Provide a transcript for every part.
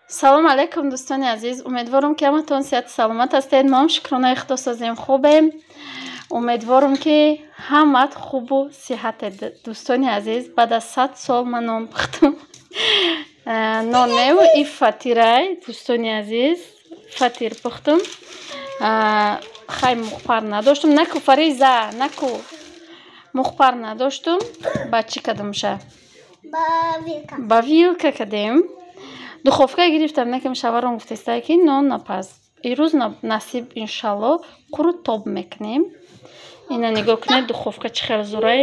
Салом алейкум, дӯстони азиз. Умедворам, ки ҳаматон сиҳату саломат ҳастед. Мо ҳам, шукронаи Худо, созем, хубем. Умедворам, ки ҳамат хубу сиҳатед. Дӯстони азиз, баъд аз 100 сол ман нон пухтам. Нон неву и фатирай, дӯстони азиз, фатир пухтам. Хай, мухпар надоштум. Наку, Фариза, наку, мухпар надоштум. Ба чӣ кадамша? Ба вилка кадем. Духовка гирифтам, некам шаваром гуфтестай, ки нон напаз. Ирӯз насиб, иншалло, қурутоб мекунем. Ина нигоҳ кунед, духовка чӣ хел зурай,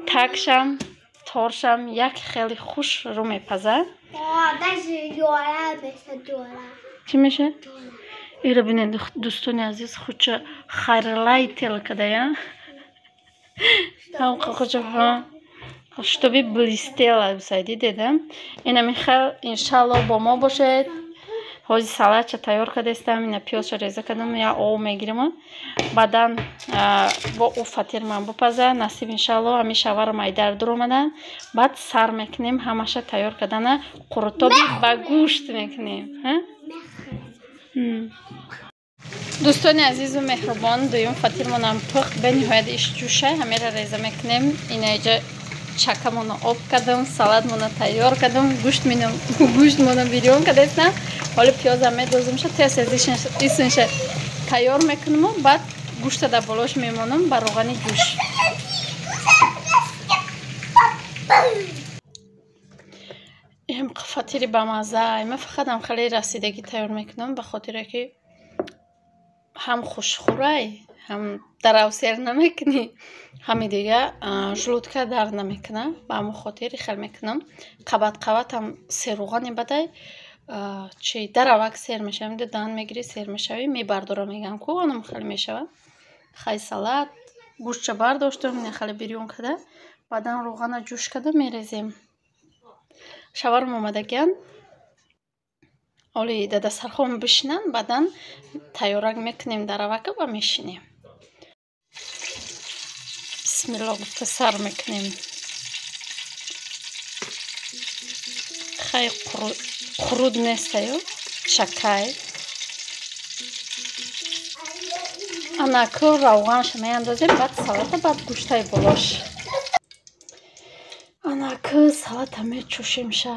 такшам, торшам як хеле хуш рӯ мепазад. Чӣ меша? Ира бинед, дӯстони азиз, хуча хайлайтер кадая, хуча чтобы блестела. Дидеда, инами хел. Иншалло, бо мо бошед. Ҳози салатча тайёр кардастам, ина пиёзша реза кардам, я об мегирам, баъдан бо ӯ фатир ман бупаза. Насиб, иншалло, ҳамин шаварам айдар дур омадан, баъд сар мекунем ҳамаша тайёр кардана, қурутоби ба гӯшт мекунем. Дӯстони азизу меҳрубон, дуюм фатирмонам пухт, бениҳоят иш ҷӯша. Ҳамеро реза мекунем. Инаиҷа чакамоно об кардам, салатмоно тайёр кардам, гӯштмоно бирён кардастам. Ҳоли пиёзам медозимша, тез исинша тайёр мекунаму баъд гӯшта дар болош мемонам ба роғани ҷӯш. Фатири бамазза. Ман фақат ам хеле расидагӣ тайёр мекунам, ба хотире ки ҳам хушхӯрай, ҳам дарав сер намекунӣ, ҳами дига желудка дард намекуна. Ба ҳамон хотир хел мекунам. Қабат қабатам серуғани бадай чи даравак сер мешавам, дан мегирӣ, сер мешавӣ, мебардора, мегӯям ку, онам хеле мешавад. Хай, салат, гӯштча бардоштам, ина хеле бирён када, баъдан роғана ҷӯш када мерезем. Шаварам омадагиян, оли да дастархон бишинанд, баъдан тайёрак мекунем даравака ва мешинем. Бисмилло гуфта сар мекунем. Хай, қуруд нестаю, чакай. Анаку равғанша меандозем, баъд салата, баъд гӯштаи болош. Анаку салата мечӯшемша.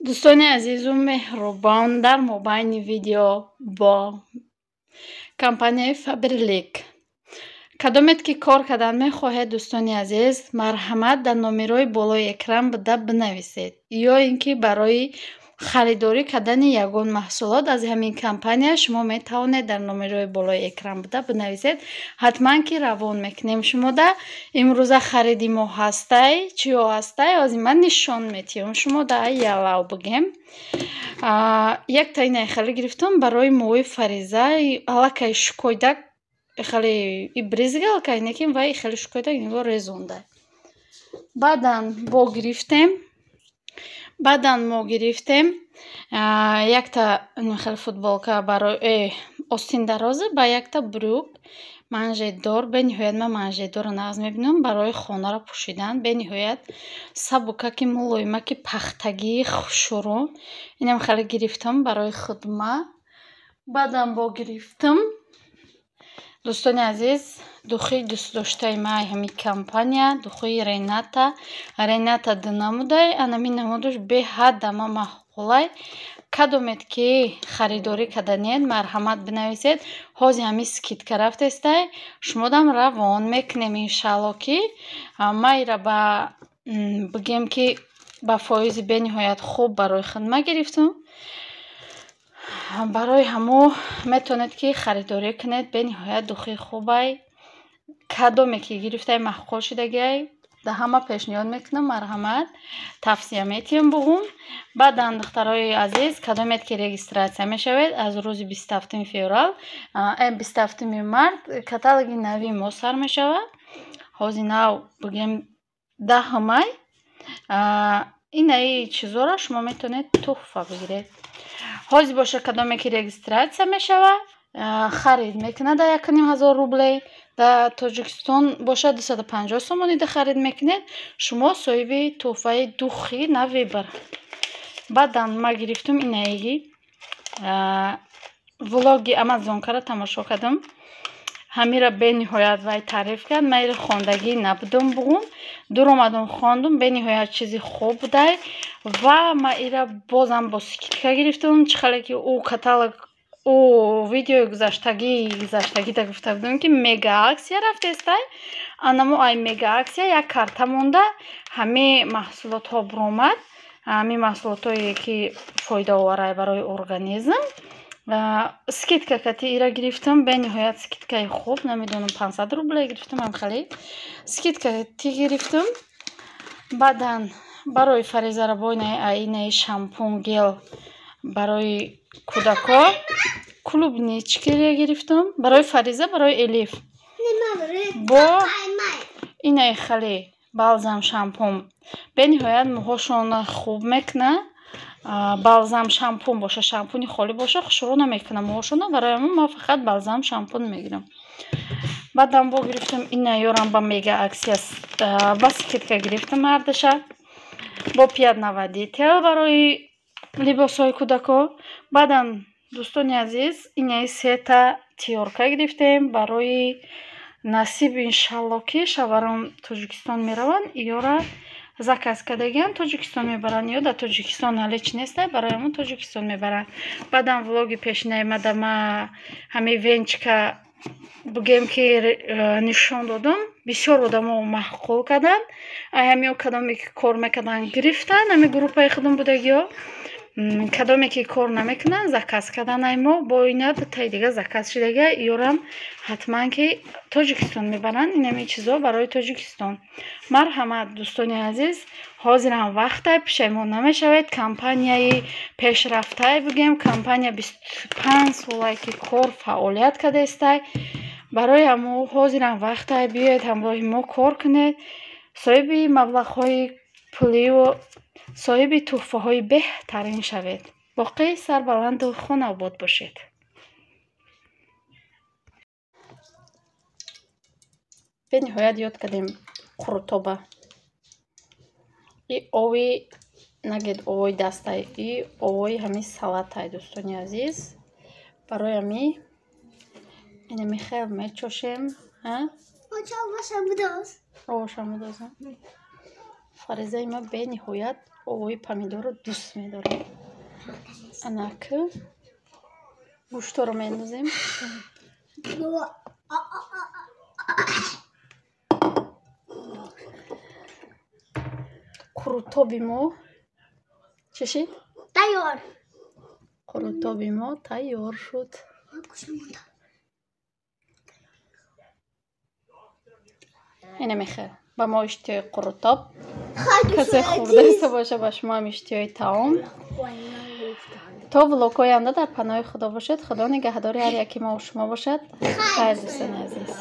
Дӯстони азизу меҳрубон, дар мобайни видео бо компанияи Фаберлик кадомед ки кор кардан мехоҳед, дӯстони азиз, марҳамат, дар номерои болои экран буда бинависед, ё ин ки барои харидорӣ кардани ягон маҳсулот аз ҳамин компания шумо метавонед дар номерои болои экран буда бинависед. Ҳатман ки равон мекунем шумода. Имрӯза хариди мо ҳастай, чиё ҳастай, ҳозир ман нишон метиҳам шумода. Ялав бигем, якта инаи хеле гирифтам барои моҳи Фариза. Аллакай шукойдак хеле ибризгалкай, некин вай хеле шукойдак нигоҳ резонда. Баъдан бо гирифтем, баъдан мо гирифтем якта хеле футболка барои остин дароза ба якта брюк манжетдор. Бениҳоят ман манжетдорро нағз мебинам барои хонаро пӯшидан, бениҳоят сабукаки, мулоимаки, пахтагии хушрӯ. Инам хеле гирифтам барои худма. Баъдан бо гирифтам, дӯстони азиз, духи дӯстдоштаи ман, ҳамин компания, духи Рената. Рената ду намудай, анами намудаш беҳад дама маъқулай. Кадомед ки харидорӣ карданиед, марҳамат, бинависед. Ҳозир ҳамин скидка рафтестай, шумодам равон мекунем, иншалло, ки майра ба бигем, ки ба фоизи бениҳоят хуб барои хидмат гирифтам. Барои ҳамо метавонед ки харидорӣ кунед. Бениҳоят духи хубай. Кадоме ки гирифтаи маъқул шудагиай, да ҳама пешниҳод мекунам, марҳамат, тавсия метиҳам бугум. Баъдан, духтарои азиз, кадомед ки регистрация мешавед, аз рӯзи 27-уми феврал, 27-уми март каталоги нави мо сар мешавад. Ҳозир нав бигем, 10 май. Инаи чизоро шумо метавонед туҳфа бигиред. Ҳозир боша, кадоме ки регистрация мешавад, харид мекунад дар 1500 рублей, дар Тоҷикистон бошад 250 сомонӣ да харид мекунед, шумо соҳиби туҳфаи духи на выбор. Баъдан ма гирифтум инаиги влоги Амазонкара тамошо кардам. Ҳамира бениҳоят вай таъриф кард. Ман иро хондагӣ набудум бугун. Дур омадум хондум, бениҳоят чизи хуб будай ва ман ира бозам бо скидка гирифтум. Чӣ хеле ки ӯ каталог ӯ видеои гузаштагида гуфта будам ки мега аксия рафтестай. Анамо ай мега аксия як карта монда ҳамаи маҳсулотҳо буромад. Ҳамин маҳсулотҳое ки фоидаоварай барои организм. Скидка кати ира гирифтам, бениҳоят скидкаи хуб, намедонам 500 рубле гирифтам, ам хеле скидка ти гирифтам. Баъдан барои Фаризара бо инаи шампун гел барои кӯдако клубничка гирифтам, барои Фариза, барои Элиф. Бо инаи хеле балзам шампун бениҳоят мӯҳошонро хуб мекунад. Балзам шампун боша, шампуни холӣ боша, хушрӯ намекунам мӯҳошонро. Барои ҳамон ман фақат балзам шампун мегирам. Баъдан бо гирифтам инаёрам ба мега аксия ба скидка гирифтам ҳардаша. Бо пятновыводитель барои либосҳои кӯдако. Баъдан дӯстони азиз инаи сета тиёрка гирифтем барои насиб иншалло ки шаварон Тоҷикистон мераванд, иёра заказ кардагиан Тоҷикистон мебаранд, ё дар Тоҷикистон ҳале чи нестай, барои ҳамон Тоҷикистон мебаранд. Баъдан влоги пешинаи мада ма ҳамин венчика бугем ки нишон додам, бисёр одамо маъқул карданд. Ай ҳамиё кадоме ки кор мекарданд гирифтанд, ҳамин группаи худум будагиё. Кадоме ки кор намекунанд заказ кардан ай мо, бо ина дутаи дига заказ шудага, иёрам ҳатман ки Тоҷикистон мебаранд. Инами чизо барои Тоҷикистон. Марҳамат дӯстони азиз, ҳозирам вақтай, пушаймон намешавед. Компанияи пешрафтай бигем, компания 25 солае ки кор фаъолият кардаистай. Барои ҳамо ҳозирам вақтай, биёед ҳамроҳи мо кор кунед, соҳиби маблағҳои пулию соҳиби туҳфаҳои беҳтарин шавед. Боқӣ сарбаланду хонаобод бошед. Бениҳоят ёд кардем қурутоба. И ови нагед овои дастай, и овои ҳамин салатай дӯстони азиз. Барои ҳами инами хел мечошем. Овошам будозам. Фаризаи ма бениҳоят овои помидорро дӯст медорад. Анак гӯшторо меандозем. Қурутоби мо чӣ шид? Тайёр. Қурутоби мо тайёр шуд. Ина мехел ба мо иштиҳои қурутоб. Касе хӯрдаиста боша, ба шумо ҳам иштиҳои таом. То влогҳои оянда дар паноҳи Худо бошед. Худо нигаҳдори ҳар яки мо шумо бошад. Хайр дӯстони азиз.